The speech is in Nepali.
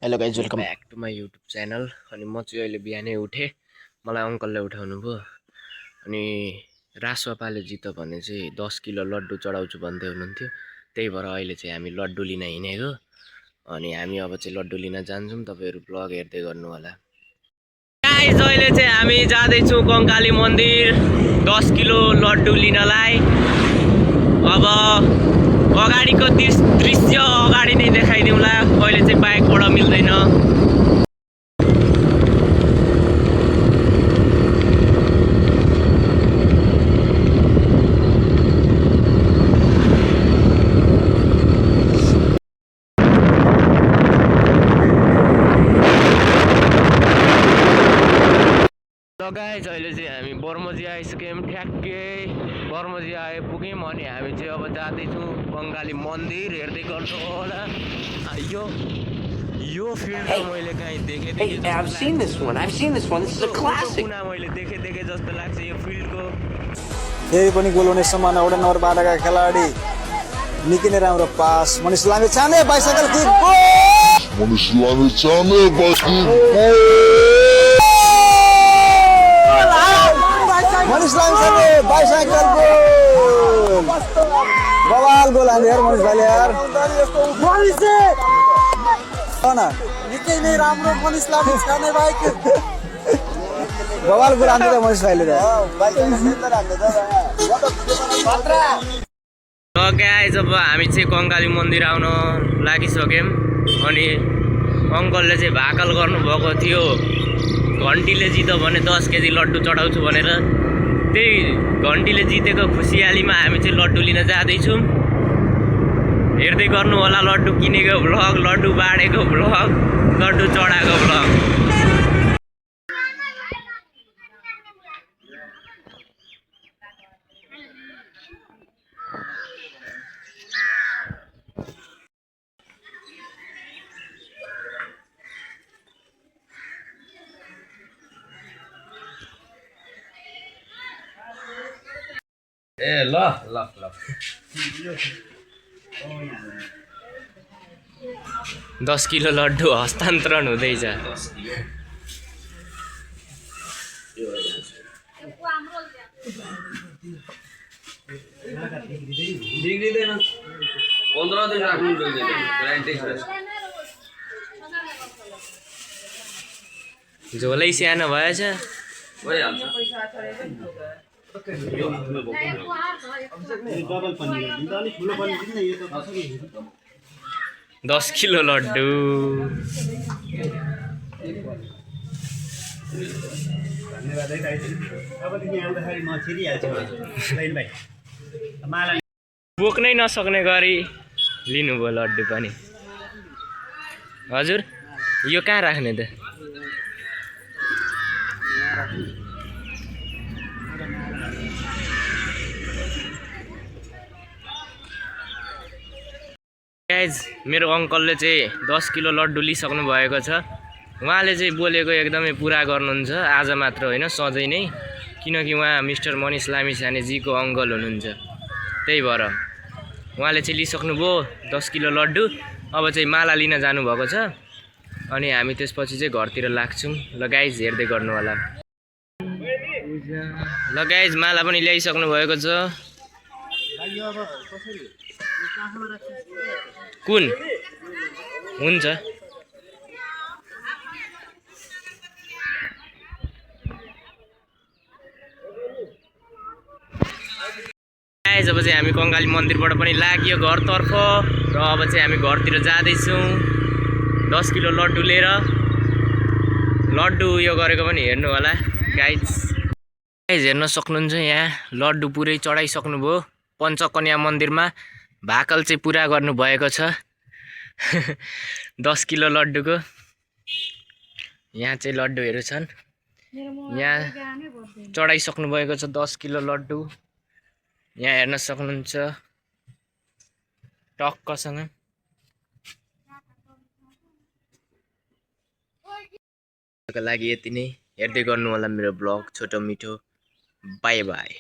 Hello guys welcome back to my YouTube channel. अनि म चाहिँ अहिले बिहानै उठेँ, मलाई अङ्कलले उठाउनु भयो। अनि रासोपाले जित भने चाहिँ 10 किलो लड्डु चढाउँछु भन्दै हुनुहुन्थ्यो, त्यही भएर अहिले चाहिँ हामी लड्डु लिन हिँडेको। अनि हामी अब चाहिँ लड्डु लिन जान्छौँ, तपाईँहरू ब्लग हेर्दै गर्नु होला। गाइज अहिले चाहिँ हामी जाँदैछौँ कङ्काली मन्दिर 10 किलो लड्डु लिनलाई। अब अगाडिको दृश्य अगाडि नै देखाइदिउँला, अहिले चाहिँ बाइकबाट मिल्दैन। ल गाइज अहिले चाहिँ हामी बर्मजी आइसक्यौँ, ठ्याक्कै बर्मजी आइपुग्यौँ। अनि हामी चाहिँ अब जाँदैछौँ कङ्काली मन्दिर, हेर्दै गर्नु होला। यो फिल्ड त मैले कहीँ देखेँ Hey, I've seen this one. This is a classic. मैले देखेँ जस्तो लाग्छ यो फिल्डको। फेरि पनि गोल हुने सम्भावना वडा नम्बर 12 का खेलाडी निकै नै राम्रो पास। मनिष लामे छाने बाइसाइकल किक गोल। मनिष लामे छाने बाइसाइकल गोल। बवाल गोल हाल्यो यार मनिष भाइले यार। मनिष ना निकै नै राम्रो मनिष लामे छाने बाइक बवाल गोल हाल्यो मनिष भाइले त। गाइज अब हामी चाहिँ कङ्काली मन्दिर आउन लागिसक्यौँ। अनि अङ्कलले चाहिँ भाकल गर्नुभएको थियो, घन्टीले जित भने 10 केजी लड्डु चढाउँछु भनेर। त्यही घन्टीले जितेको खुसियालीमा हामी चाहिँ लड्डु लिन जाँदैछौँ। हेर्दै गर्नु होला लड्डु किनेको भ्लग, लड्डु बाँडेको भ्लग, लड्डु चढाएको भ्लग। ए ल ल ल 10 किलो लड्डु हस्तान्तरण हुँदैछ। बिग्रिँदैन, 15 दिन राख्नु झोलै सानो भएछ। 10 किलो लड्डु बोक्नै नसक्ने गरी लिनुभयो लड्डु पनि। हजुर यो कहाँ राख्ने त? गाइज मेरो अङ्कलले चाहिँ 10 किलो लड्डु लिइसक्नु भएको छ। उहाँले चाहिँ बोलेको एकदमै पुरा गर्नुहुन्छ, आज मात्र होइन सधैँ नै, किनकि उहाँ मिस्टर मनिष लामिछानेजीको अङ्कल हुनुहुन्छ। त्यही भएर उहाँले चाहिँ लिइसक्नुभयो 10 किलो लड्डु। अब चाहिँ माला लिन जानुभएको छ। अनि हामी त्यसपछि चाहिँ घरतिर लाग्छौँ। ल गाइज हेर्दै गर्नु होला। ल गाइज माला पनि ल्याइसक्नु भएको छ। कुन हुन्छ गाइज अब चाहिँ हामी कङ्काली मन्दिरबाट पनि लाग्यो घरतर्फ, र अब चाहिँ हामी घरतिर जाँदैछौँ 10 किलो लड्डु लिएर। लड्डु उयो गरेको पनि हेर्नु होला गाइज। गाइज हेर्न सक्नुहुन्छ यहाँ लड्डु पुरै चढाइसक्नुभयो पञ्चकन्या मन्दिरमा। भाकल चाहिँ पुरा गर्नुभएको छ 10 किलो लड्डुको। यहाँ चाहिँ लड्डुहरू छन्, यहाँ चढाइसक्नु भएको छ 10 किलो लड्डु। यहाँ हेर्न सक्नुहुन्छ टक्कसँग। लागि यति नै, हेर्दै गर्नु होला मेरो ब्लग छोटो मिठो। By by.